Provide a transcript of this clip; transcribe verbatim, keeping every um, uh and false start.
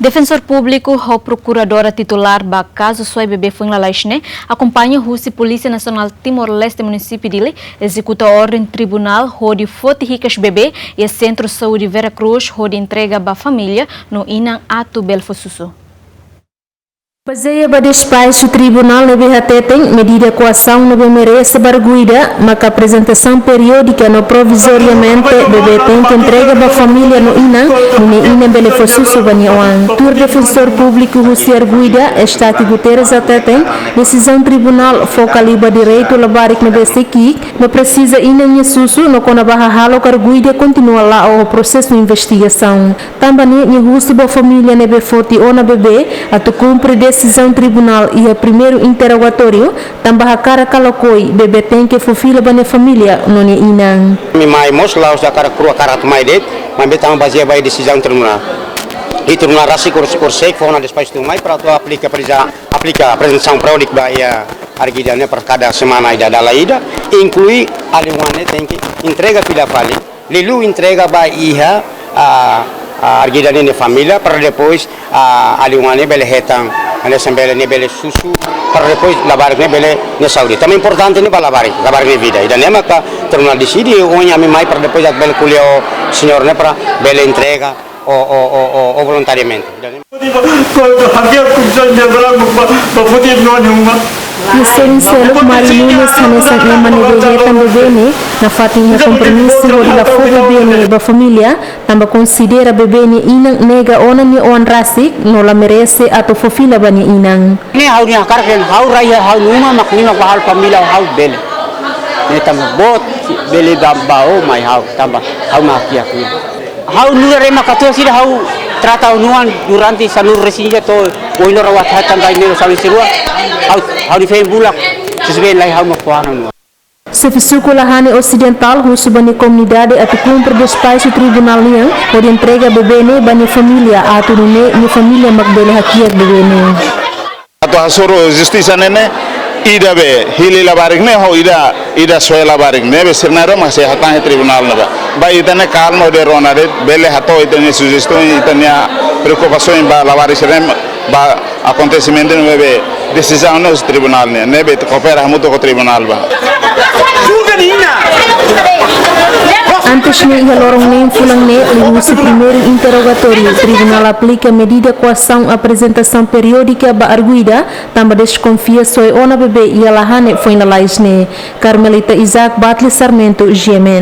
Defensór Públiku ho Prokuradora Titulár ba kazu soe bebé foin lalais ne'e akompaña husi Polísia Nasionál Timor-Leste, Munisípiu Dili, ezekuta orden tribunál hodi foti hikas bebé iha Sentru Saúde Vera Cruz hodi entrega ba família no inan atu bele fó susu. Bazeia ba despaxu tribunál ne'ebé hateten medida koasaun ne'ebé merese ba arguida maka aprezentasaun periódika no provizoriamente bebé tenke entrega ba família no inan, nune'e inan bele fó susu ba nia oan. Tuir Defensór Públiku husi arguida, Eustaquio Guterres hateten desizaun tribunál foka liu ba direitu labarik ne'ebé sei ki'ik, no presiza inan nia susu no kona-ba hahalok arguida kontinua la'o ho prosesu investigasaun. Tanba ne'e nia husu ba família ne'ebé foti ona bebé atu kumpre desizaun tribunál iha primeiru interrogatóriu, tanba hakarak ka lakohi bebé tenke fó fila ba nia família no nia inan. Ami mai mós la'ós hakarak rua karat mai de'it, maibé tanba bazeia ba desizaun tribunál. I tribunál rasik kor-, konsege fó ona despaxu mai para atu aplika, presiza aplika aprezentasaun periódika ba iha arguida ne'e para kada semana ida dala ida, inklui alin oan ne'e tenke entrega fila fali, liuliu entrega ba iha, ah, ah, arguida ne'e nia família, para depois, ah, alin oan ne'e bele hetan, ne'e sampai ne'e bele susu, para depois labarik ne'e bele nia saúde. Tanba importante ne'e ba labarik, labarik nia vida. Ida-ne'e maka tribunál deside, ohin ami mai para depois atu bele ko'alia ho señór ne'e para bele entrega ho, ho, ho, ho, ho voluntariamente. Ida-ne'e Nia seluk Mario Nunes hanesan ema ne'ebé hetan bebé ne'e nafatin iha kompromisu hodi la fó bebé ne'e ba família, tanba konsidera bebé nia inan nega ona nia oan rasik no la merese atu fó fila ba nia inan. Ne'e ha'u-nia hakarak dehan ha'u rai ha'u-nia uma mak nia mak ba halo família ha'u bele. Ne'e tanba boot bele ba, ba o mai ha'u tanba ha'u mak kiak nia. Ha'u nu'udar ema katuas ida ha'u trata ha'u-nia oan durante sanulu resin ida to'o ohin loron ha'u hatán ba ne'e sanulu-resin-rua. Ha'u, ha'u-nia feen bulak susubeen lai ha'u mak fó ha'u-nia oan. Xefe suku Lahane Osidentál husu ba nia komunidade atu kumpre despaxu tribunál nian hodi entrega bebé ne'e ba nia família atu nune'e nia família mak bele hakiak bebé ne'e. Atu hasoru justisa ne'e ne'e, ida be hili labarik ne'e ho ida, ida soe labarik ne'e be sira na'in-rua mak sei hatán iha tribunál ne'ebá. Ba ita ne'e kalma hodi rona de'it, bele hato'o ita-nia sujestaun, ita-nia preokupasaun ba labarik sira-ne'e, ba akontesimentu ne'ebé desizaun ne'e husi tribunál nian, ne'ebé ita koopera hamutuk ho tribunál ba. Antes ne'e iha loron neen fulan ne'e, liuhusi primeiru interrogatóriu, tribunál aplika medida koasaun aprezentasaun periódika ba arguida, tanba deskonfia soe ona bebé iha Lahane foin lalais ne'e. Carmelita Isaac, Batli Sarmento, G M N.